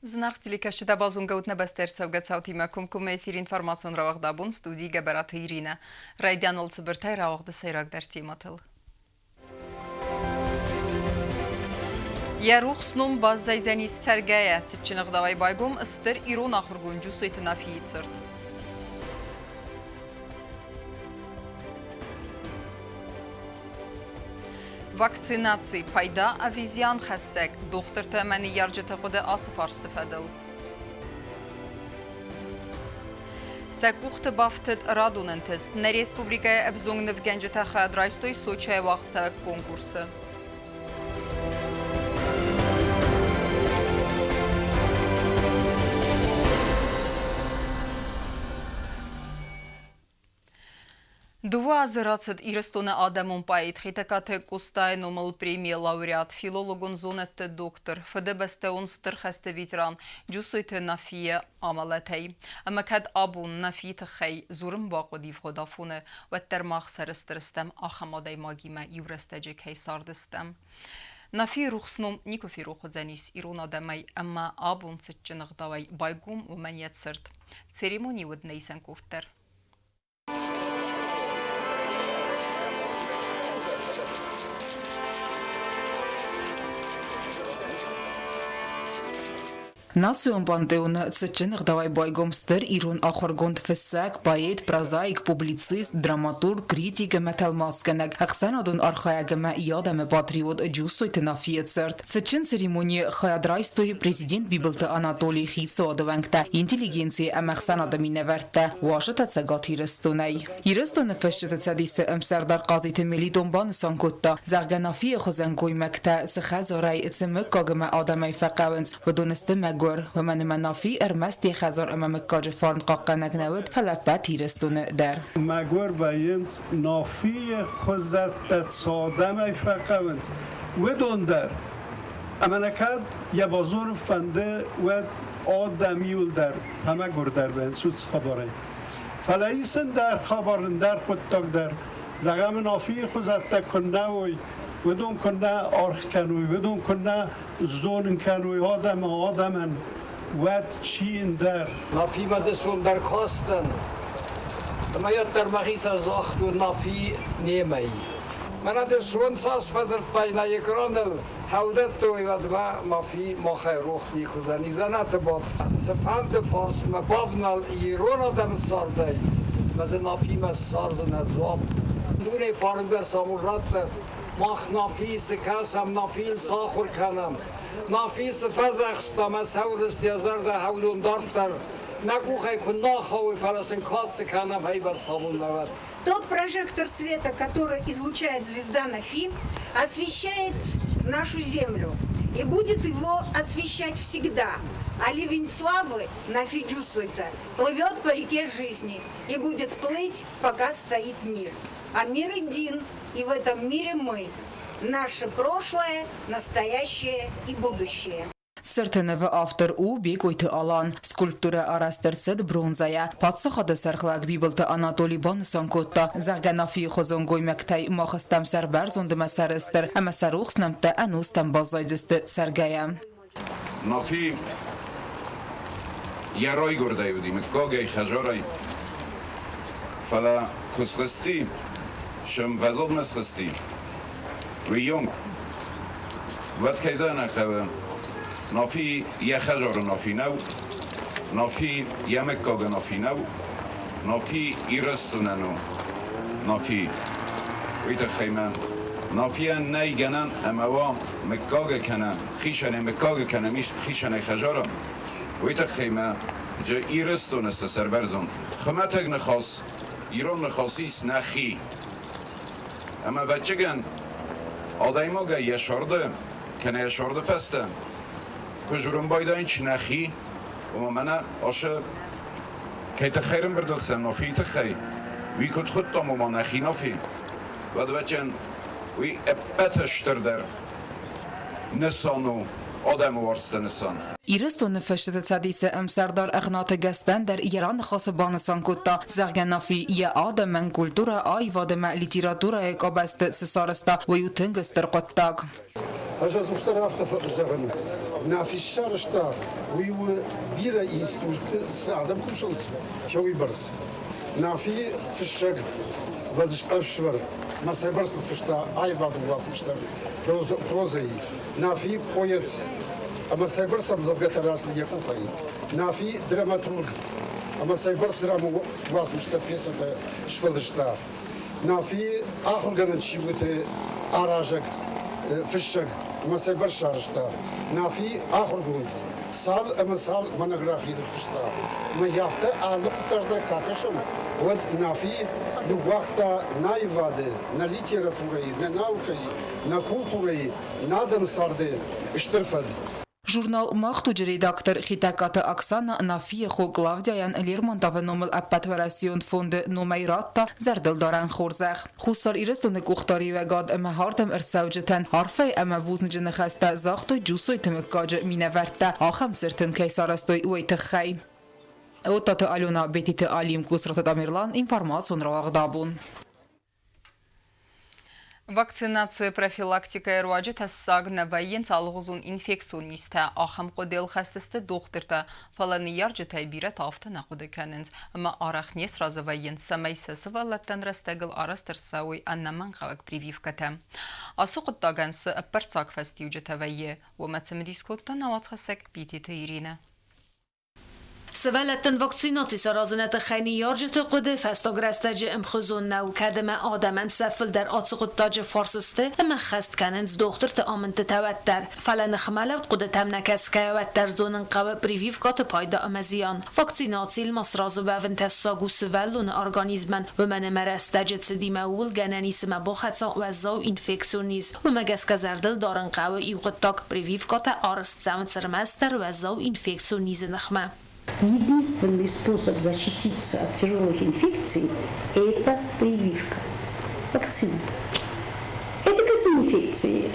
Зынаргъ телекӕсджытӕ, базонгӕ ут нӕ бӕстӕ ӕрцӕугӕ цаутимӕ комкоммӕ эфиры информацион рауагъд абон студийы Гӕбӕраты Иринӕ. Райдианыл цыбыртӕй рауагъды сӕйрагдӕр темӕтыл. Йӕ рухс ном баззайдзӕнис цӕргӕйӕ. Цытджын ӕгъдауӕй байгом стыр ирон ахуыргонд Джусойты Нафийы цырт. Вакцинаци пайда ӕви зианхӕссӕг? Дохтыртӕ ӕмӕ ныййарджыты хъуыды ацы фарсты фӕдыл. Сӕ къухты бафтыд радон ӕнтыст. Нӕ республикӕйы ӕвзонг нывгӕнджытӕ хайад райстой Сочӕйы уагъдцӕуӕг конкурсы. Дыууӕ азы рацыд Ирыстоны адӕмон поэт Хетӕгкаты Къостайы номыл премийы лауреат, филологон зонӕдты доктор, Фыдыбӕстӕон Стыр хӕсты ветеран Джусойты Нафийы амӕлӕтӕй. Ӕмӕ кӕд абон Нафийы тыххӕй дзурын бахъуыд ивгъуыд афоны, уӕддӕр мах сӕрыстыр стӕм ахӕм адӕймагимӕ иу рӕстӕджы кӕй цардыстӕм. Нафийы рухс ном никуы ферох уыдзӕнис ирон адӕмӕй ӕмӕ абон цытджын ӕгъдауӕй байгом уымӕн йӕ цырт. Церемони уыд нӕ исӕн къорд дӕр. Национ пантеоны цытджын ӕгъдауӕй байгом стыр ирон ахуыргонд фыссӕг, поэт, прозаик, публицист, драматург, критик ӕмӕ тӕлмацгӕнӕг, ӕхсӕнадон архайӕг ӕмӕ йӕ адӕмы патриот Джусойты Нафийы цырт. Цытджын церемонийы хайад райстой президент Бибылты Анатолий, хицауады уӕнгтӕ, интеллигенцийы ӕмӕ ӕхсӕнады минӕвӕрттӕ, уазджытӕ Цӕгат Ирыстонӕй. Ирыстоны фысджыты цӕдисы ӕмсӕрдар Хъазиты Мелитон банысан кодта, зӕгъгӕ, Нафийы хуызӕн гоймӕгтӕ цы хӕдзарӕй, цы мыггаг ӕмӕ адӕмӕй фӕхъӕуынц, уыдон сты мӕгуыр. Уымӕн ӕмӕ Нафи ӕрмӕст йӕ хӕдзар ӕмӕ мыггаджы фарн хъахъхъӕнӕг нӕ уыд, фӕлӕ ӕппӕт Ирыстоны дӕр. Мӕгуыр вӕййынц, Нафийы хуызӕттӕ цы адӕмӕй фӕхъӕуынц, уыдон дӕр. Ӕмӕ нӕ кӕд йӕ базоры фӕнды, уӕд адӕм иуылдӕр фӕмӕгуырдӕр вӕййынц уыцы хабарӕй. Фӕлӕ ис ӕндӕр хабар, ӕндӕр хъуыддаг дӕр. Зӕгъӕм, Нафийы хуызӕттӕ куыннӕ уой, уыдон куыннӕ аргъ кӕной, уыдон куыннӕ зонын кӕной адӕмы адӕмӕн, уӕд чи ӕндӕр? Нафимӕ дысон дӕр кастӕн, ӕмӕ йеддӕр мӕхицӕн загътон, Нафи немӕ и. Мӕнӕ дысон цас фӕдзырдтай нӕ экраныл, хӕлдӕттой, уӕдмӕ Нафи махӕй рох никуы уыдзӕни дзӕнӕты бадт. Цыфӕнды фарстмӕ бавнал ирон адӕмы цардӕй, ӕмӕ дзы Нафимӕ ссардзынӕ дзуапп. Дунейы фарнгӕр Самур раттӕд, мах Нафийы цы кӕсӕм, Нафийыл цы ахуыр кӕнӕм, Нафи цы фӕдзӕхста мӕ цӕудзысты йӕ зӕрдӕ хӕудон дарддӕр. Нӕ къухӕй куы нӕ хауой, фӕлӕ сын кад цы кӕнӕм, хӕйбӕрц абон нӕ уӕд. Тот прожектор света, который излучает звезда Нафи, освещает нашу землю и будет его освещать всегда. А ливень славы Нафи Джусойта плывет по реке жизни и будет плыть, пока стоит мир. А мир един, и в этом мире мы. Наше прошлое, настоящее и будущее. Цырты нывы автор у Бекъойты Алан. Скульптурӕ арӕзт ӕрцыд бронзӕйӕ. Паддзахады сӕргълӕг Бибылты Анатоли банысан кодта, зӕгъгӕ, Нафийы хуызон гоймӕгтӕй мах стӕм сӕрбӕрзонд ӕмӕ сӕрыстыр, ӕмӕ сӕ рухс нӕмттӕ ӕнустӕм баззайдзысты цӕргӕйӕ. Нафи йӕ райгуырдӕй уыди мыггагӕй, хӕдзарӕй, фӕлӕ куы схызти, сӕмвӕзадмӕ схызти, уыйонг, уӕд кӕй зӕгъын ӕй хъӕуы, Нафи йӕ хӕдзары Нафи нӕу, Нафи йӕ мыггагы Нафи нӕу, Нафи Ирыстонӕн у Нафи. Уый тыххӕй мӕ Нафийӕн нӕй гӕнӕн ӕмӕ уа мыггагы кӕнӕ хицӕнӕй мыггагы кӕнӕ хицӕнӕй хӕдзары. Уый тыххӕй мӕ Ирыстоны цы сӕрбӕрзонд хуымӕтӕг ныхас, ирон ныхас ис нӕхи. Ӕмӕ ӕвӕццӕгӕн, адӕймагӕй йӕ сӕрды кӕнӕ йӕ сӕрды фӕстӕ куы дзурын байдайын чи нӕхи, ома мӕнӕ ацы кӕй тыххӕй ӕрӕмбырд сӕ Нафийы тыххӕй, уый куыд хуыдтам, ома нӕхи Нафи, уӕд ӕвӕццӕгӕн, уый ӕппӕты стырдӕр нысан у. Адӕмы уарзты нысан. Ирыстоны Фысджыты Цӕдисы ӕмсӕрдар Ӕгънаты Гӕстӕн дӕр йӕ раныхасы банысан кодта, зӕгъгӕ, Нафи йӕ адӕмӕн культурӕ, аивад ӕмӕ литературӕйы къабӕзты цы сарӕзта, уый у тынг стыр хъуыддаг. Ӕз ӕдзухдӕр афтӕ зӕгъын, Нафи ссарӕзта, уый у бирӕ институтты цы адӕм кусынц, сӕ уыйбӕрц. Нафи фыссӕг, ӕфсымӕр ма цӕйбӕрц ныффыста аивадон уацмыстӕ прозӕйы. Нафи поэт ӕмӕ цӕйбӕрц ӕмдзӕвгӕтӕ рацыд йӕ къухӕй. Нафи драматург ӕмӕ цӕйбӕрц драмон уацмыстӕ, пьесӕтӕ сфӕлдыста. Нафи ахуыргӕнӕн чингуыты аразӕг, фыссӕг ӕмӕ цӕйбӕрц сарӕзта. Нафи ахуыргонд цал ӕмӕ цал монографийы ныффыста. Ӕмӕ афтӕ алы хъуыддаг дӕр куы акӕсӕм, уӕд Нафи ныууагъта нӕ аивады, нӕ литературӕйы, нӕ наукӕйы, нӕ культурӕйы, нӕ адӕмы царды стыр фӕд. Журнал «Мах дуджы» редактор Хетӕгкаты Оксана Нафийы хо Клавдияйӕн Лермонтовы номыл Ӕппӕтуӕрӕсейон фонды номӕй радта зӕрдылдарӕн хорзӕх. Хуссар Ирыстоны къухдариуӕгад ӕмӕ ардӕм ӕрцӕуджытӕн арфӕйы ӕмӕ бузныджы ныхӕстӕ загътой Джусойты мыггаджы минӕвӕрттӕ, ахӕм цырт ын кӕй сарӕзтой, уый тыххӕй. Оттаты Алена, Бетиты Алим, Къусраты Тамерлан, информацион рауагъд абон. Вакцинацийы профилактикӕйы руаджы тӕссаг нӕ вӕййынц алыгъуызон инфекцион низтӕ. Ахӕм хъуыдыйыл хӕст сты дохтыртӕ, фӕлӕ ныййарджытӕй бирӕтӕ афтӕ нӕ хъуыды кӕнынц ӕмӕ арӕх не сразы вӕййынц, цӕмӕй сӕ сывӕллӕттӕн рӕстӕгыл арӕзт ӕрцӕуой ӕнӕмӕнгхъӕуӕг прививкӕтӕ. Ацы хъуыддагӕн цы ӕппӕрццаг фӕстиуджытӕ вӕййы, уымӕ цымыдис кодта нӕ уацхӕссӕг Битеты Иринӕ. Сывӕллӕттӕн вакцинаци саразыны тыххӕй ныййарджыты хъуыды фӕстаг рӕстӕджы ӕмхуызон нӕу, кӕд ӕмӕ адӕмӕн сӕ фылдӕр ацы хъуыддаджы фарс сты ӕмӕ ххӕст кӕнынц дохтырты амындтытӕ, уӕддӕр. Фӕлӕ ныхмӕлӕуд хъуыдытӕм нӕ кӕсгӕйӕ уӕддӕр зонын хъӕуы прививкӕты пайда ӕмӕ зиан. Вакцинацийыл ма сразы уӕвын тӕссаг у сывӕллоны организмӕн, уымӕн ӕмӕ рӕстӕджы цыдимӕ ууыл гӕнӕн ис ӕмӕ бахӕца уӕззау инфекцион низ. Уымӕ гӕсгӕ зӕрдыл дарын хъӕуы иу хъуыддаг: прививкӕтӕ арӕзт цӕуынц ӕрмӕстдӕр уӕззау инфекцион низы ныхмӕ. Единственный способ защититься от тяжелых инфекций – это прививка, вакцина. Это какие инфекции?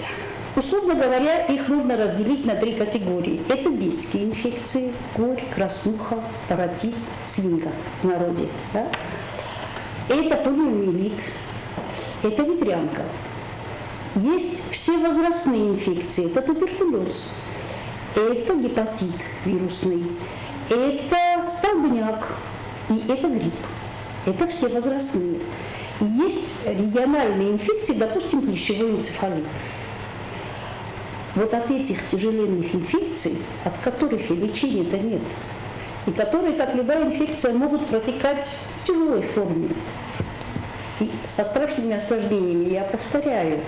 Условно говоря, их можно разделить на три категории. Это детские инфекции – корь, краснуха, паротит, свинка в народе. Да? Это полиомиелит, это ветрянка. Есть все возрастные инфекции, это туберкулез, это гепатит вирусный, это столбняк и это грипп. Это все возрастные. И есть региональные инфекции, допустим, клещевой энцефалит. Вот от этих тяжеленных инфекций, от которых и лечения-то нет, и которые, как любая инфекция, могут протекать в тяжелой форме, и со страшными осложнениями, я повторяю,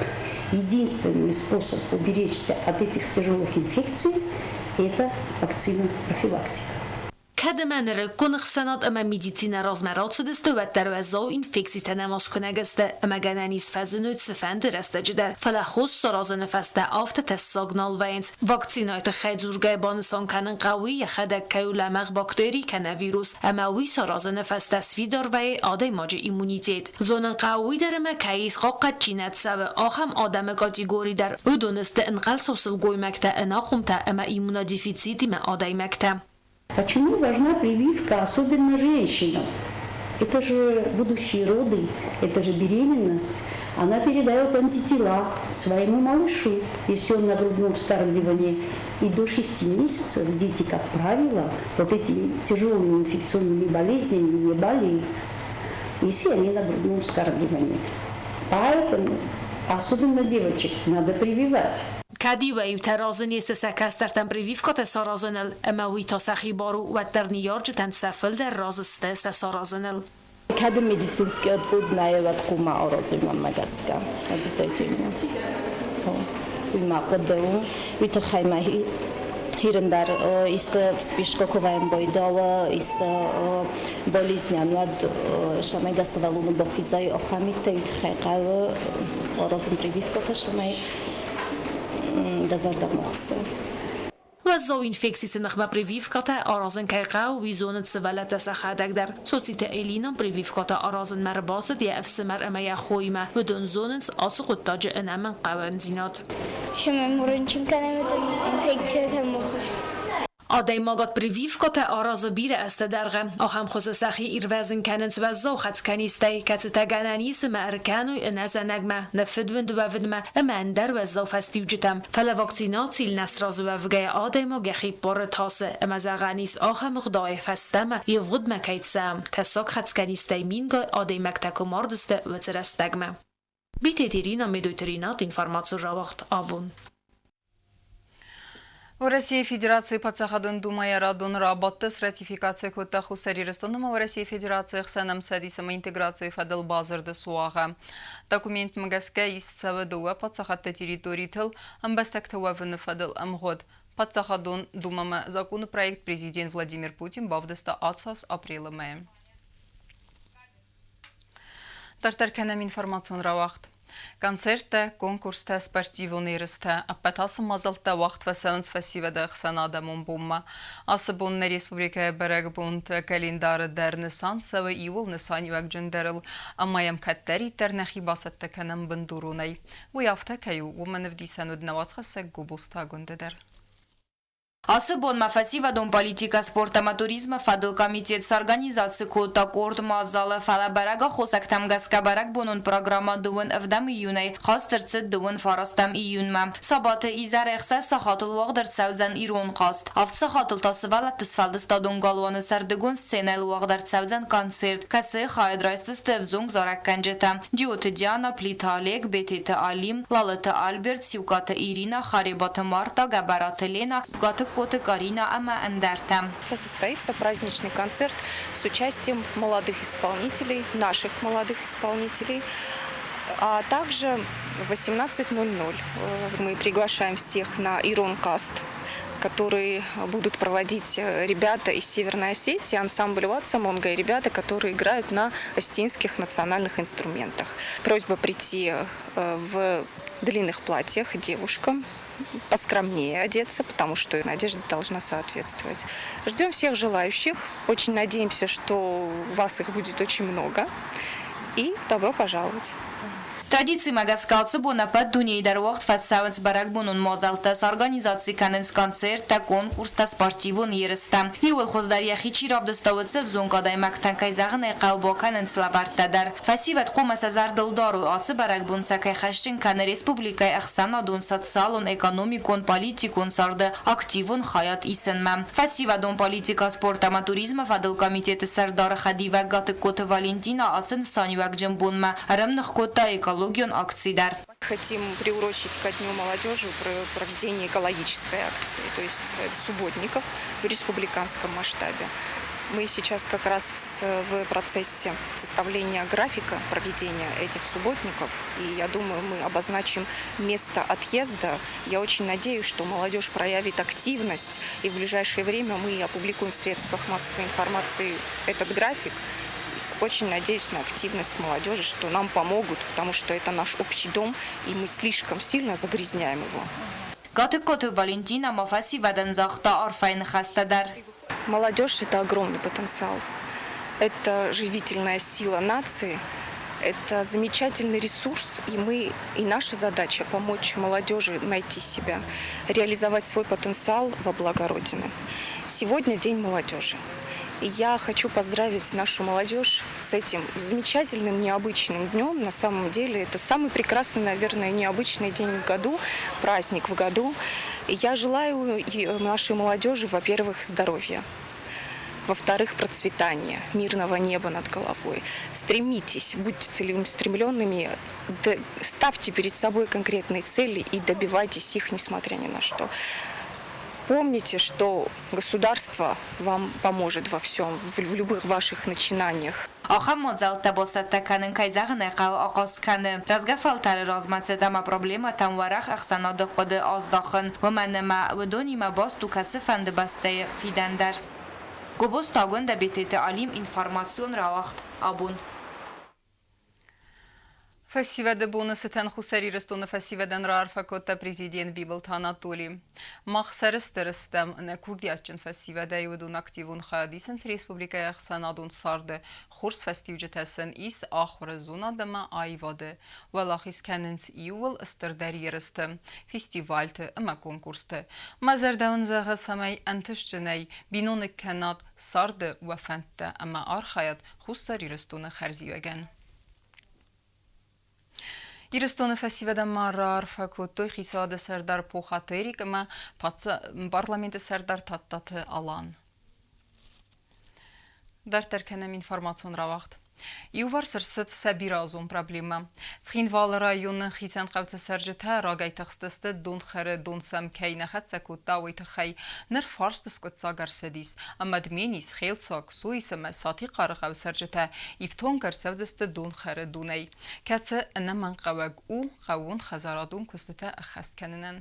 единственный способ уберечься от этих тяжелых инфекций – это вакцина профилактика. Кӕд ӕмӕ нырыккон ӕхсӕнад ӕмӕ медицинӕ размӕ рацыдысты, уӕддӕр уӕззау инфекцитӕ нӕма скуынӕг сты ӕмӕ гӕнӕн ис фӕзыной цыфӕнды рӕстӕджы дӕр, фӕлӕ хос саразыны фӕстӕ афтӕ тӕссаг нал вӕййынц. Вакцинӕйы тыххӕй дзургӕйӕ банысан кӕнын хъӕуы, йӕхӕдӕг кӕй у лӕмӕгъ бактери кӕнӕ вирус, ӕмӕ уый саразыны фӕстӕ сфидар вӕййы адӕймаджы иммунитет. Зонын хъӕуы уый дӕр ӕмӕ кӕй ис хъахъхъӕд чи нӕ цӕуы, ахӕм адӕмы категори дӕр. Уыдон сты ӕнхъӕлцау сылгоймӕгтӕ, ӕнахъомтӕ ӕмӕ иммунодефицитимӕ адӕймӕгтӕ. Почему важна прививка, особенно женщинам? Это же будущие роды, это же беременность. Она передает антитела своему малышу, если он на грудном вскармливании. И до 6 месяцев дети, как правило, вот этими тяжелыми инфекционными болезнями не болеют, если они на грудном вскармливании. Поэтому особенно девочек надо прививать. Кӕд иуӕй-иутӕ разы не сты сӕ кӕстӕртӕн прививкӕтӕ саразыныл, ӕмӕ уый та сӕхи бар у, уӕддӕр ныййарджытӕн сӕ фылдӕр разы сты сӕ саразыныл. Кӕд медицинский отвод нӕй, уӕд хъуамӕ аразой мӕнмӕ гӕсгӕ обязательно. Уый мӕ хъуыды у. Уый тыххӕй мӕ хирындар исты вспышка куы вӕййы байдауы, исты болезнӕн, уӕд сӕмӕй дӕ сывӕллоны бахизай ахӕм миттӕ, уый тыххӕй хъӕуы аразын прививкӕтӕ, сӕмӕй дӕ зӕрдӕ ма хсы. Уӕззау инфекциты ныхмӕ прививкӕтӕ аразын кӕй хъӕуы, уый зонынц сывӕллӕттӕ сӕхӕдӕг дӕр. Цоциты Элина прививкӕтӕ аразынмӕ ӕрбацыд йӕ ӕфсымӕр ӕмӕ йӕ хоимӕ. Уыдон зонынц ацы хъуыддаджы ӕнӕмӕнгхъӕуӕндзинад. Сымӕм рынчын кӕнӕм инфекцийӕ мыхуыр. Адӕймагад прививкӕтӕ аразы бирӕ азты дӕргъы. Ахӕм хуызы сӕхи ирвӕзын кӕнынц уӕззау хӕцгӕнизтӕй, кӕцытӕ гӕнӕн ис ӕмӕ ӕркӕной ӕнӕзӕнӕгмӕ, ныффыдуынд уӕвынмӕ ӕмӕ ӕндӕр уӕззау фӕстиуджытӕм. Фӕлӕ вакцинацийыл нӕ сразы уӕвгӕйӕ адӕймаг йӕхи ппары тасы ӕмӕ зӕгъӕн ис ахӕм ӕгъдауӕй фӕстӕмӕ ивгъуыдмӕ кӕй цӕуӕм, тӕссаг хӕцгӕнизтӕй мингай адӕймӕгтӕ куы мардысты, уыцы рӕстӕгмӕ. Битеты Ирина, Медойты Ринат, информацион рауагъд абон. Уӕрӕсейы Федерацийы Паддзахадон Думӕйы радон рабадты сратификаци кодта Хуссар Ирыстон ӕмӕ Уӕрӕсейы Федерацийы ӕхсӕн ӕмцӕдис ӕмӕ интеграцийы фӕдыл бадзырды суагъӕ. Документмӕ гӕсгӕ ист цӕуы дыууӕ паддзахадты территоритыл ӕмбӕстӕгты уӕвыны фӕдыл ӕмгъуыд. Паддзахадон Думӕмӕ законы проект президент Владимир Путин бавдыста ацас апрелы мӕйы. Дарддӕр кӕнӕм информацион рауагъд. Концерттӕ, конкурстӕ, спортивон ерыстӕ – ӕппӕт ацы мадзӕлттӕ уагъд фӕцӕуынц фӕсивӕды ӕхсӕнадӕмон бонмӕ. Ацы бон нӕ республикӕйы бӕрӕгбонты календарьы дӕр нысан цӕуы иууыл нысаниуӕгджындӕрыл ӕмӕ йӕм кӕддӕриддӕр нӕхи бацӕттӕ кӕнӕм бындуронӕй. Уый афтӕ кӕй у, уымӕн ӕвдисӕн уыд нӕ уацхӕссӕг Гобозты Агуындӕ дӕр. Ацы бонмӕ фӕсивӕдон политикӕ, спорт ӕмӕ туризмы фӕдыл комитет сорганизаци кодта къорд мадзалы, фӕлӕ бӕрӕг аххосӕгтӕм гӕсгӕ бӕрӕгбонон программӕ дыууын ӕвдӕм июнӕй хаст ӕрцыд дыууын фарӕстӕм июнмӕ. Сабаты изӕр ӕхсӕз сахатыл уагъд ӕрцӕудзӕн ирон хъазт. Авд сахатыл та сывӕллӕтты сфӕлдыстадон галуаны сӕрдыгон сценӕйыл уагъд ӕрцӕудзӕн концерт, кӕцыйы хайад райсдзысты ӕвзонг зарӕггӕнджытӕ Джиоты Диана, Плиты Олег, Бететы Алим, Лалыты Альберт, Сиукъаты Ирина, Харебаты Марта, Гӕбӕраты Лена, Гатыгкоты Карина ӕмӕ ӕндӕртӕ. Состоится праздничный концерт с участием молодых исполнителей, наших молодых исполнителей. А также в 18.00 мы приглашаем всех на Ирон Каст, который будут проводить ребята из Северной Осетии, ансамбль Ватсамонга и ребята, которые играют на осетинских национальных инструментах. Просьба прийти в длинных платьях девушкам, поскромнее одеться, потому что одежда должна соответствовать. Ждем всех желающих. Очень надеемся, что вас их будет очень много. И добро пожаловать! Традицимӕ гӕсгӕ ацы бон ӕппӕт дунейы дӕр уагъд фӕцӕуынц бӕрӕгбонон мадзӕлттӕ, сорганизаци кӕнынц концерттӕ, конкурстӕ, спортивон ерыстӕ. Иууыл хуыздӕр йӕхи чи равдыста, уыцы ӕвзонг адӕймӕгтӕн, кӕй зӕгъын ӕй хъӕуы, бакӕнынц лӕвӕрттӕ дӕр. Фӕсивӕд хъуамӕ сӕ зӕрдыл дарой, ацы бӕрӕгбон сӕ кӕй хӕсджын кӕны республикӕйы ӕхсӕнадон, социалон, экономикон, политикон царды активон хайад исынмӕ. Фӕсивӕдон политикӕ, спорт ӕмӕ туризмы фӕдыл комитеты сӕрдары хӕдивӕг Гатыгкоты Валентина ацы нысаниуӕгджын бонмӕ ӕрӕмных кодта экологион акци дӕр. Хотим приурочить ко Дню молодежи проведение экологической акции, то есть субботников в республиканском масштабе. Мы сейчас как раз в процессе составления графика проведения этих субботников. И я думаю, мы обозначим место отъезда. Я очень надеюсь, что молодежь проявит активность. И в ближайшее время мы опубликуем в средствах массовой информации этот график. Очень надеюсь на активность молодежи, что нам помогут, потому что это наш общий дом, и мы слишком сильно загрязняем его. Гатыгкоты Валентина ма фӕсивӕдӕн загъта арфӕйы ныхӕстӕ дӕр. Молодежь – это огромный потенциал. Это живительная сила нации, это замечательный ресурс, и наша задача – помочь молодежи найти себя, реализовать свой потенциал во благо Родины. Сегодня День молодежи. И я хочу поздравить нашу молодежь с этим замечательным, необычным днем. На самом деле это самый прекрасный, наверное, необычный день в году, праздник в году. И я желаю нашей молодежи, во-первых, здоровья, во-вторых, процветания, мирного неба над головой. Стремитесь, будьте целеустремленными, ставьте перед собой конкретные цели и добивайтесь их, несмотря ни на что. Помните, что государство вам поможет во всем, в любых ваших начинаниях. Ахӕм мадзӕлттӕ бацӕттӕ кӕнын, кӕй зӕгъын ӕй хъӕуы, ахъаз кӕны рӕзгӕ фӕлтӕры размӕцыд ӕмӕ проблемӕтӕм уӕрӕх ӕхсӕнады хъуыды аздахын, уымӕн ӕмӕ уыдонимӕ баст у кӕцыфӕнды бӕстӕйы фидӕн дӕр. Гобозты Агуындӕ, Бететы Алим, информацион рауагъд абон. Фӕсивӕды боны цытӕн Хуссар Ирыстоны фӕсивӕдӕн раарфӕ кодта президент Бибылты Анатоли. Мах сӕрыстыр стӕм, нӕ курдиатджын фӕсивӕдӕй уыдон активон хайад исынц республикӕйы ӕхсӕнадон царды, хорз фӕстиуджытӕ сын ис ахуыры, зонад ӕмӕ аивады. Уӕлахиз кӕнынц иууыл стырдӕр ерысты, фестивальты ӕмӕ конкурсты. Мӕ зӕрдӕ уын зӕгъы, цӕмӕй ӕнтыстджынӕй биноныг кӕнат царды уӕ фӕндтӕ ӕмӕ архайат Хуссар Ирыстоны хӕрзиуӕгӕн. Ирыстоны фӕсивӕдӕн ма раарфӕ кодтой хицауады сӕрдар Пухаты Эрик ӕмӕ парламенты сӕрдар Тадтаты Алан. Дарддӕр кӕнӕм информацион рауагъд. Иуварс ӕрцыд сӕ бирӕазон проблемӕ. Цхинвалы районы хицӕн хъӕуты цӕрджытӕ рагӕй тыхстысты, донхӕры дон сӕм кӕй нӕ хӕццӕ кодта, уый тыххӕй. Ныр фарст скъуыддзаг ӕрцыдис, ӕмӕ Дменис, Хелцуаг, Суис ӕмӕ Сатихъары хъӕуы цӕрджытӕ ифтонг ӕрцӕудзысты донхӕры донӕй, кӕцы ӕнӕмӕнгхъӕуӕг у хъӕууон хӕдзарадон куыстытӕ ӕххӕст кӕнынӕн.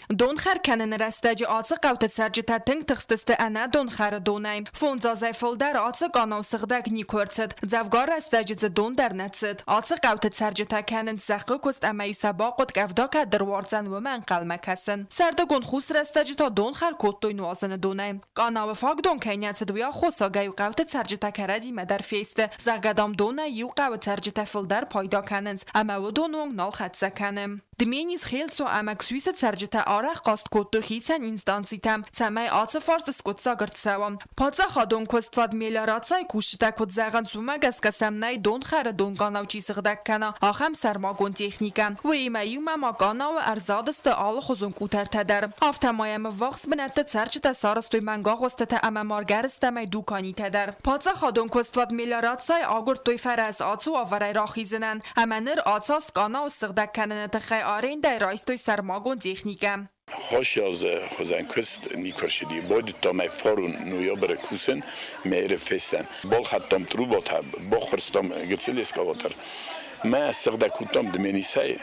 Донхӕр кӕныны рӕстӕджы ацы хъӕуты цӕрджытӕ тынг тыхстысты ӕнӕ донхӕры донӕй. Фондз азӕй фылдӕр ацы къанау сыгъдӕг никуы ӕрцыд, дзӕвгар рӕстӕджы дзы дон дӕр нӕ цыд. Ацы хъӕуты цӕрджытӕ кӕнынц зӕххы куыст ӕмӕ-иу сӕ бахъуыд къӕвда кӕд ӕруардзӕн, уымӕ ӕнхъӕлмӕ кӕсын. Сӕрдыгон хус рӕстӕджы та донхӕр кодтой нуазыны донӕй. Къанауы фаг дон кӕй нӕ цыд, уый аххосагӕй-иу хъӕуты цӕрджытӕ кӕрӕдзимӕ дӕр фесты, зӕгъгӕ, дам, донӕй иу хъӕуы цӕрджытӕ фылдӕр пайда кӕнынц, ӕмӕ уыдоны онг нал хӕццӕ кӕны. Дменис, Хелцо ӕмӕ Ксуисы цӕрджытӕ арӕх хъаст кодтой хицӕн инстанцитӕм, цӕмӕй ацы фарст скъуыддзаг ӕрцӕуа. Паддзахадон куыстуат Мелиорацийы кусджытӕ куыд зӕгъынц, уымӕ гӕсгӕ сӕм нӕй донхӕры донкъанау чи сыгъдӕг кӕна, ахӕм сӕрмагонд техникӕ. Уыимӕ иумӕ ма къанауы ӕрзадысты алыхуызон къутӕртӕ дӕр. Афтӕ ма йӕм ӕввахс бынӕтты цӕрджытӕ сарӕзтой мӕнгагъуыстытӕ ӕмӕ маргӕрыстӕмӕй дуканитӕ дӕр. Паддзахадон куыстуат Мелиорацийы агуырдтой фӕрӕз ацы уавӕрӕй рахизынӕн. Ӕмӕ ныр ацас къанау ссыгъдӕг кӕныны тыххӕй арендӕйы райстой сӕрмагонд техникӕ. Хошиазы хуызӕн куыст никуы рцыди. Байдыдтам ӕй фарон ноябры кусын, мӕйы фестӕн. Балхӕдтам трубатӕ, баххуырстам гыццыл эскалатор. Мӕ сыгъдӕг кодтам Дменисӕй.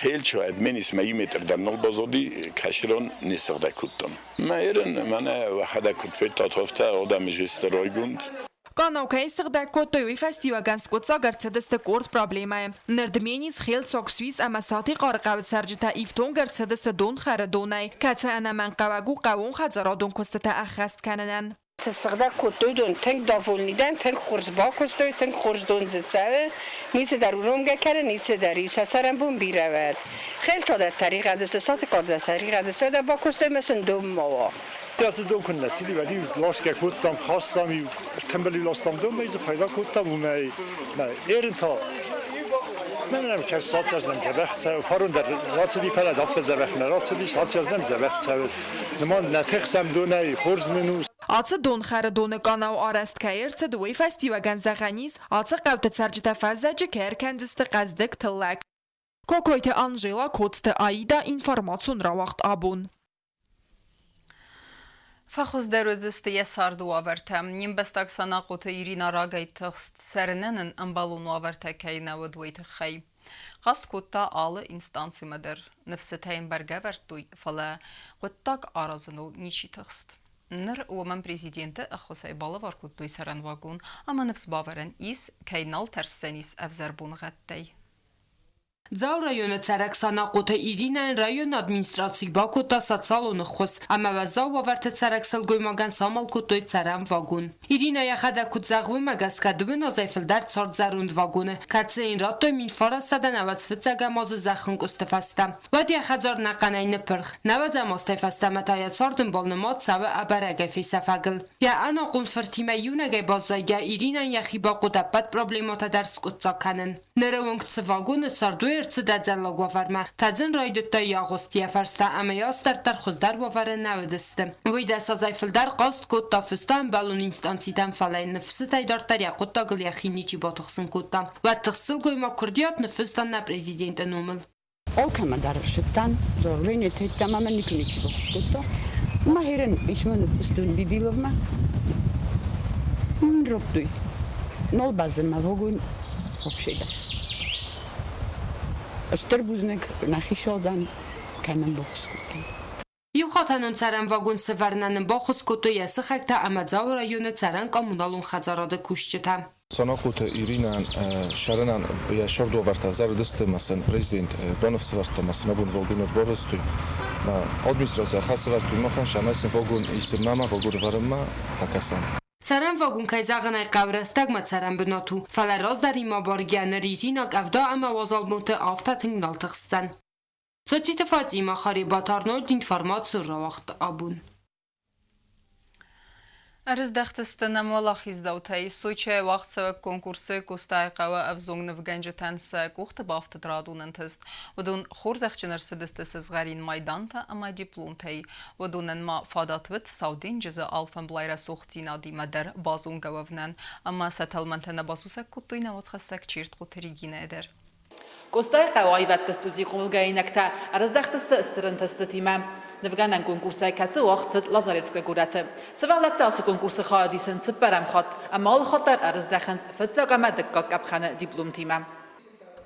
Хелча Дменисмӕ иу метр дӕр нал баззади, кӕсырон не сыгъдӕг кодтам. Мӕ ерын, мӕнӕ уӕхӕдӕг куыд федтат, афтӕ адӕмы жесты райгонд. Къанау кӕй сыгъдӕг кодтой, уый фӕстиуӕгӕн скъуыддзаг ӕрцыдысты къорд проблемӕйы. Ныр Дменис, Хелцуаг, Суис ӕмӕ Сатихъары хъӕуы цӕрджытӕ ифтонг ӕрцыдысты донхӕры донӕй, кӕцы ӕнӕмӕнгхъӕуӕг у хъӕууонхӕдзарадон куыстытӕ ӕххӕст кӕнынӕн. Сыгъдӕг кодтой дон, тынг довольный дӕн, тынг хорз бакуыстой, тынг хорз дон дзы цӕуы, ницы дӕр уромгӕ кӕны, ницы дӕр, иу сӕ цӕрӕнбон бирӕ уӕд. Хелцуа дӕр тӕригъӕд сты, Сатихъар дӕр тӕригъӕд сты, уӕдӕ бакуыстой ӕмӕ сын дон ма уа. Ацы дон куы нӕ цыди, уӕд-иу ласгӕ кодтам, хастам-иу, ӕртымбыл-иу ластам донмӕ, дзы пайда кодтам, уымӕй. Ерын та мӕнӕн кӕс рацӕрдзӕн дзӕбӕх цӕуы, фарон дӕр рацыди, фӕлӕ афтӕ дзӕбӕх нӕ рацыдис, ацӕрдзӕн дзӕбӕх цӕуы. Нымад нӕ тыхсӕм донӕй, хорз нын у. Ацы донхӕры доны къанау арӕзт кӕй ӕрцыд, уый фӕстиуӕгӕн зӕгъӕн ис, ацы хъӕуты цӕрджытӕ фӕззӕджы кӕй ӕркӕндзысты хъӕздыг тыллӕг. Кокойты Анжела, Коцты Аида, информацион рауагъд абон. Фӕхуыздӕр уыдзысты йӕ царды уавӕртӕ. Не мбӕстаг Санахъоты Ирина рагӕй тыхст, цӕрынӕн ын ӕмбӕлон уавӕртӕ кӕй нӕ уыд, уый тыххӕй. Хъаст кодта алы инстанцимӕ дӕр. Ныфсытӕ йын бӕргӕ ӕвӕрдтой, фӕлӕ хъуыддаг аразыныл ничи тыхст. Ныр уымӕн президенты ӕххуысӕй балӕвар кодтой цӕрӕн вагон ӕмӕ ныфс бавӕрӕн ис, кӕй нал тӕрсдзӕнис ӕвзӕр боныгъӕдтӕй. Дзауы районы цӕрӕг Санахъоты Иринӕйӕн районы администраци бакодта социалон ӕххуыс ӕмӕ уӕззау уавӕрты цӕрӕг сылгоймагӕн самал кодтой цӕрӕн вагон. Иринӕ йӕхӕдӕг куыд зӕгъы, уымӕ гӕсгӕ дыууын азӕй фылдӕр цард зӕронд вагоны, кӕцы йын радтой 1995 азы зӕххынкъуысты фӕстӕ. Уӕд йӕ хӕдзар ӕнӕхъӕнӕй ныппырх. Нӕуӕдзӕм азтӕй фӕстӕмӕ та йӕ цардӕмбал нымад цӕуы ӕбӕрӕгӕй фесӕфӕгыл. Йӕ ӕнахъом фыртимӕ иунӕгӕй баззайгӕ Иринӕйӕн йӕхи бахъуыд ӕппӕт проблемӕтӕ дӕр скъуыддзаг кӕнын. Ныры онг цы вагоны цард, уый ӕрцыд ӕдзӕллаг уавӕрмӕ. Тӕдзын райдыдта йӕ агъуыст, йӕ фӕрстӕ ӕмӕ йӕ астӕрд дӕр хуыздӕр уавӕры нӕ уыдысты. Уый дӕс азӕй фылдӕр хъаст кодта, фыста ӕмбӕлон инстанцитӕм, фӕлӕ йын ныфсытӕй дарддӕр йӕ хъуыддагыл йӕхи ничи батыхсын кодта. Уӕд тыхст сылгоймаг куырдиат ныффыста нӕ президенты номыл. Алкӕмӕ дӕр цыдтӕн, заявление тедтам ӕмӕ никуы ничи баххуыс кодта. Мӕ письмо ныффыстон Бибиловмӕ. Радтой. Нал бӕззын мӕ вагон вообще дӕр. Стыр бузныг нӕхи салдан кӕмӕн баххуыс кодтой. Иухатӕнон цӕрӕн вагон сӕвӕрынӕн ын баххуыс кодтой йӕ сыхӕгтӕ ӕмӕ Дзауы районы цӕрӕн-коммуналон хӕдзарады кусджытӕ. Санахъоты Иринӕйӕн сӕрынӕн йӕ сӕрдуавӕртӕ ӕвзӕрыдысты ӕмӕ сын президент баныфсӕвӕрдта ӕмӕ сын абон вагон ӕрбарвыстой. Администрацийӕ хӕс ӕвӕрдтой махӕн, цӕмӕй сын вагон исынмӕ ӕмӕ вагон ӕвӕрынмӕ фӕкӕсӕм. Цӕрӕн вагон, кӕй зӕгъын ӕй хъӕуы, рӕстӕгмӕ цӕрӕн бынат у, фӕлӕ раздӕримӕ баргӕ ныр Ирина къӕвда ӕмӕ уазал бонты афтӕ тынг нал тыхсдзӕн. Цоциты Фатимӕ, Харебаты Арнольд информацион рауагъд абон. Ӕрыздӕхтысты нӕм уӕлахиздзаутӕй. Сочӕйы уагъдцӕуӕг конкурсы Къостайыхъӕуы ӕвзонг нывгӕнджытӕн сӕ къухты бафтыд радон ӕнтыст. Уыдон хорзӕхджын ӕрцыдысты сызгъӕрин майдантӕ ӕмӕ дипломтӕй. Уыдонӕн ма фадат уыд Сау денджызы алфӕмблай рӕсугъддзинадимӕ дӕр базонгӕ уӕвынӕн ӕмӕ сӕ тӕлмӕнтӕ нӕ басусӕг кодтой нӕ уацхӕссӕг Чертхъоты Регинӕйы дӕр. Къостайыхъӕуы аивӕдты студийы хъомылгӕнинӕгтӕ ӕрыздӕхтысты стыр ӕнтыстытимӕ. Нывгӕнӕн конкурсӕй, кӕцы уагъд цыд Лазаревскы горӕты. Сывӕллӕттӕ ацы конкурсы хайад исынц цыппӕрӕм хатт ӕмӕ алы хатт дӕр ӕрыздӕхынц фыццаг ӕмӕ дыккаг къӕпхӕны дипломтимӕ.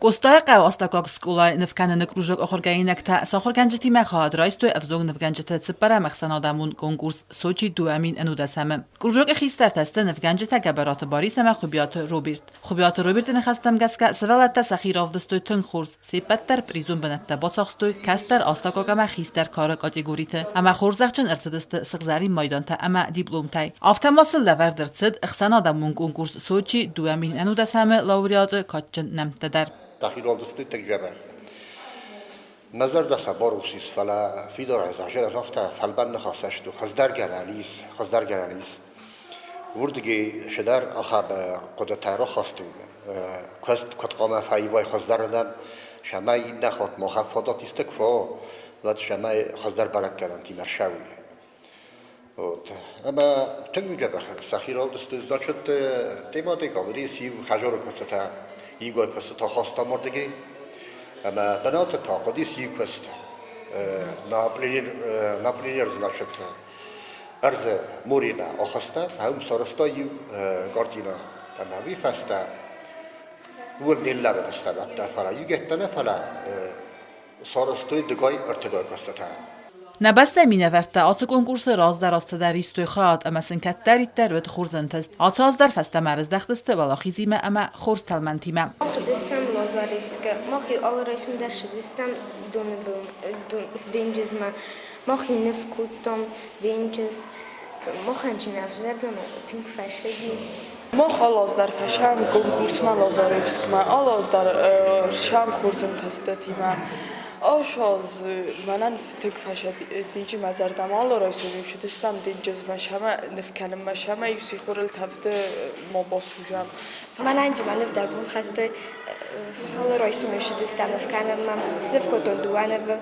Къостайыхъӕуы астӕуккаг скъолайы нывкӕныны кружок ахуыргӕнинӕгтӕ сӕ ахуыргӕнджытимӕ хайад райстой ӕвзонг нывгӕнджыты цыппӕрӕм ӕхсӕнадӕмон конкурс Сочи 2011-ы. Кружокы хистӕртӕ сты нывгӕнджытӕ Гӕбӕраты Барис ӕмӕ Хуыбиаты Роберт. Хуыбиаты Роберты ныхӕстӕм гӕсгӕ, сывӕллӕттӕ сӕхи равдыстой тынг хорз, се ппӕт дӕр призон бынӕттӕ бацахстой кӕстӕр, астӕуккаг ӕмӕ хистӕр кары категориты ӕмӕ хорзӕхджын ӕрцыдысты сыгъзӕрин майдантӕ ӕмӕ дипломтӕй. Афтӕ ма сыл лӕвӕрд ӕрцыд ӕхсӕнадӕмон конкурс Сочи 2011-ы лауреаты кадджын нӕмттӕ дӕр. Сӕхи равдыстой тынг дзӕбӕх. Мӕ зӕрдӕ сӕ барухс ис, фӕлӕ фидарӕй зӕгъ, афтӕ фӕлмӕн ныхас ӕсты, хуыздӕр гӕнӕн ис, хуыздӕр гӕнӕн ис. Уырдыгӕй цыдӕр ахӕм хъуыдытӕ рахастон, куыст куыд хъуамӕ фӕивай хуыздӕрырдӕм, цӕмӕй иннӕ хатт махӕн фадат исты куы фӕуа, уӕд цӕмӕй хуыздӕр бӕрӕггӕнӕнтимӕ ссӕуой. Вот. Ӕмӕ тынг дзӕбӕх сӕхи равдысты, значит, тематикӕ уыдис иу хӕдзары куыстытӕ, иугай куыстытӕ хастам уырдыгӕй. Ӕмӕ бынаты та хъуыдис иу куыст. На пленер, значит, ӕрдзы муримӕ ахаста, ӕм сарӕзта иу картинӕ. Ӕмӕ уый фӕстӕ уым не ллӕууыдыстӕм ӕддӕ, фӕлӕ иугӕйттӕ нӕ, фӕлӕ сарӕзтой дыгай-ӕртыгай куыстытӕ. Нӕ бӕстӕйы минӕвӕрттӕ ацы конкурсы раздӕр азты дӕр истой хайад ӕмӕ сын кӕддӕриддӕр уыд хорз ӕнтыст. Ацы аз дӕр фӕстӕмӕ ӕрыздӕхтысты уӕлахизимӕ ӕмӕ хорз тӕлмӕнтимӕ. Ахуыдыстӕм Лазаревскы. Мах-иу алы райсом дӕр цыдыстӕм доны был денджызмӕ. Мах-иу ныв кодтам денджыз. Махӕн чи нӕ ӕвзӕрдӕмӕ тынг фӕсыди. Мах алы аз дӕр фӕсӕм конкурсмӕ Лазаревскмӕ, алы аз дӕр рсӕм хорз ӕнтыстытимӕ. Ас аз мӕнӕн тынг фӕсадиджы мӕ зӕрдӕмӕ алы райсом-иу цыдыстӕм денджызмӕ сӕмӕ ныв кӕнынмӕ, сӕмӕ-иу сихорыл тӕвды ма басудзӕм. Мӕнӕн мӕ ныв дӕр бон алы райсом-иу цыдыстӕм ныв кӕнынмӕ. Сныв кодтон дыууӕ нывы.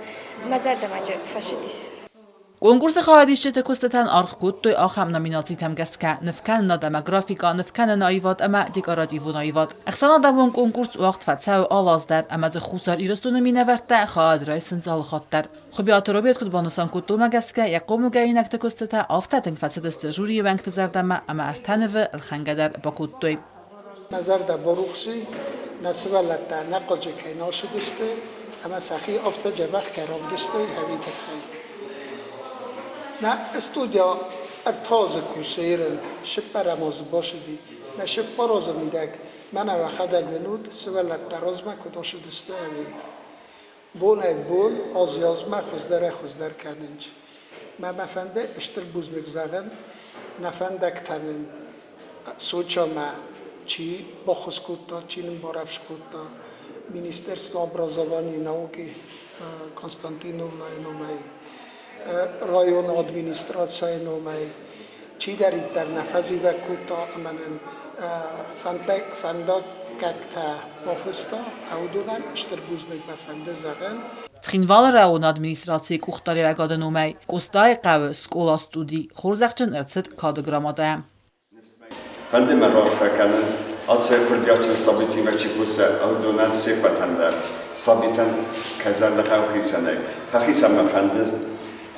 Мӕ зӕрдӕмӕ фӕсыдис. Конкурсы хайадисджыты куыстытӕн аргъ кодтой ахӕм номинацитӕм гӕсгӕ: нывкӕнынад ӕмӕ графикӕ, нывкӕныны аивад ӕмӕ декоративон аивад. Ӕхсӕнадӕмон конкурс уагъд фӕцӕуы алы аз дӕр ӕмӕ дзы Хуссар Ирыстоны минӕвӕрттӕ хайад райсынц алыхатт дӕр. Хуыбиаты Роберт куыд банысан кодта, уымӕ гӕсгӕ йӕ хъомылгӕнинӕгты куыстытӕ афтӕ тынг фӕцыдысты жюрийы уӕнгты зӕрдӕмӕ ӕмӕ ӕртӕ нывы ӕлхӕнгӕ дӕр бакодтой. Мӕ зӕрдӕ барухс и, нӕ сывӕллӕттӕ нӕ хъуджы кӕй нал цыдысты ӕмӕ сӕхи афтӕ дзӕбӕх кӕй равдыстой хӕви тыххӕй. Нӕ студия ӕртӕ азы кусы Ирыл, цыппӕрӕм азы бацыди. Нӕ цыппар азы мидӕг мӕнӕ уӕхӕдӕг уынут, сывӕллӕттӕ размӕ куыд ацыдысты ӕви. Бонӕй-бон аз-азмӕ хуыздӕрӕй-хуыздӕр кӕнынц. Мӕ мӕ фӕнды стыр бузныг зӕгъын, нӕ фӕндӕгтӕ нын Сочамӕ чи баххуыс кодта, чи нын барӕвдз кодта, Министерство образования и науки Константиновнайы номӕй, районы администрацийы номӕй, чидӕриддӕр нӕ фӕзивӕг кодта ӕмӕ нын фӕндаггӕгтӕ бафыста, уыдонӕн стыр бузныг мӕ фӕнды зӕгъын. Цхинвалы районы администрацийы къухдариуӕгады номӕй Къостайы хъӕуы скъола-студи хорзӕхджын ӕрцыд кады грамотӕйӕ. Фӕнды мӕ раарфӕ кӕнын ацы курдиатджын сабитимӕ чи кусы, уыдонӕн се ппӕтӕн дӕр. Сабитӕн кӕй зӕрдӕ хъӕуы хицӕнӕй. Фӕхицӕн мӕ фӕнды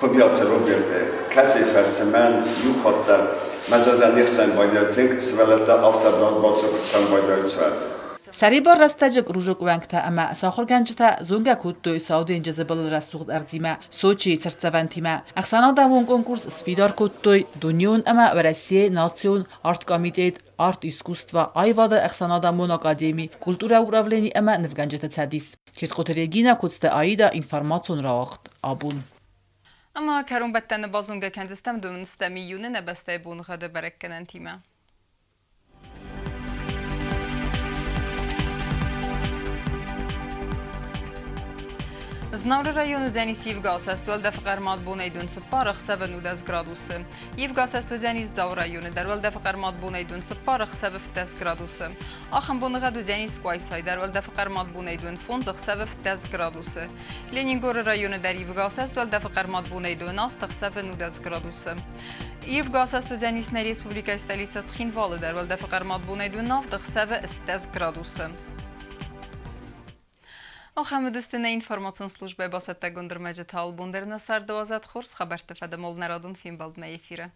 Хуыбиаты Роберты, кӕцыйы фӕрцы мӕн иу хатт дӕр мӕ зӕрдӕ не хсӕн байдайы тынг, сывӕллӕттӕ афтӕ дард балцы куы сӕм байдайынц, уӕд. Сӕрибар рӕстӕджы кружок уӕнгтӕ ӕмӕ сӕ ахуыргӕнджытӕ зонгӕ кодтой Сау денджызы былы рӕсугъд ӕрдзимӕ, Сочийы цыртдзӕвӕнтимӕ. Ӕхсӕнадӕмон конкурс сфидар кодтой дунеон ӕмӕ Уӕрӕсейы национ арткомитет, арт-искусство, аивады ӕхсӕнадӕмон академи, культурӕ управлени ӕмӕ нывгӕнджыты цӕдис. Чертхъоты Регинӕ, Коцты Аида, информацион рауагъд «Абон». Ӕмӕ кӕронбӕттӕны базонгӕ кӕндзыстӕм дыууынстӕм июны нӕ бӕстӕйы боныгъӕды бӕрӕггӕнӕнтимӕ. Знауыры районы уыдзӕнис ивгӕ уӕлдӕфы хъӕрмад бонӕй дон 4, ӕхсӕвы 19 градусы. Ивгӕ уыдзӕнис Дзауы районы дӕр уӕлдӕфы хъӕрмад бонӕй дон 4, ӕхсӕвы 15 градусы. Ахӕм боныгъӕд уыдзӕнис Къуайсайы дӕр уӕлдӕфы хъӕрмад бонӕй дон 5, ӕхсӕвы 15 градусы. Ленингоры районы дӕр ивгӕ уӕлдӕфы хъӕрмад бонӕй дон 8, ӕхсӕвы 19 градусы. Ивгӕ уыдзӕнис нӕ республикӕйы столицӕ Цхинвалы дӕр уӕлдӕфы хъӕрмад бонӕй дон 7, ӕхсӕвы 10 градусы. Ахӕм уыдысты нӕ информацион службӕйы бацӕттӕгонд ӕрмӕджытӕ. Албон дӕр нӕ царды уадзӕд хорз хабӕртты фӕдыл нӕ радон фембӕлдмӕ эфиры.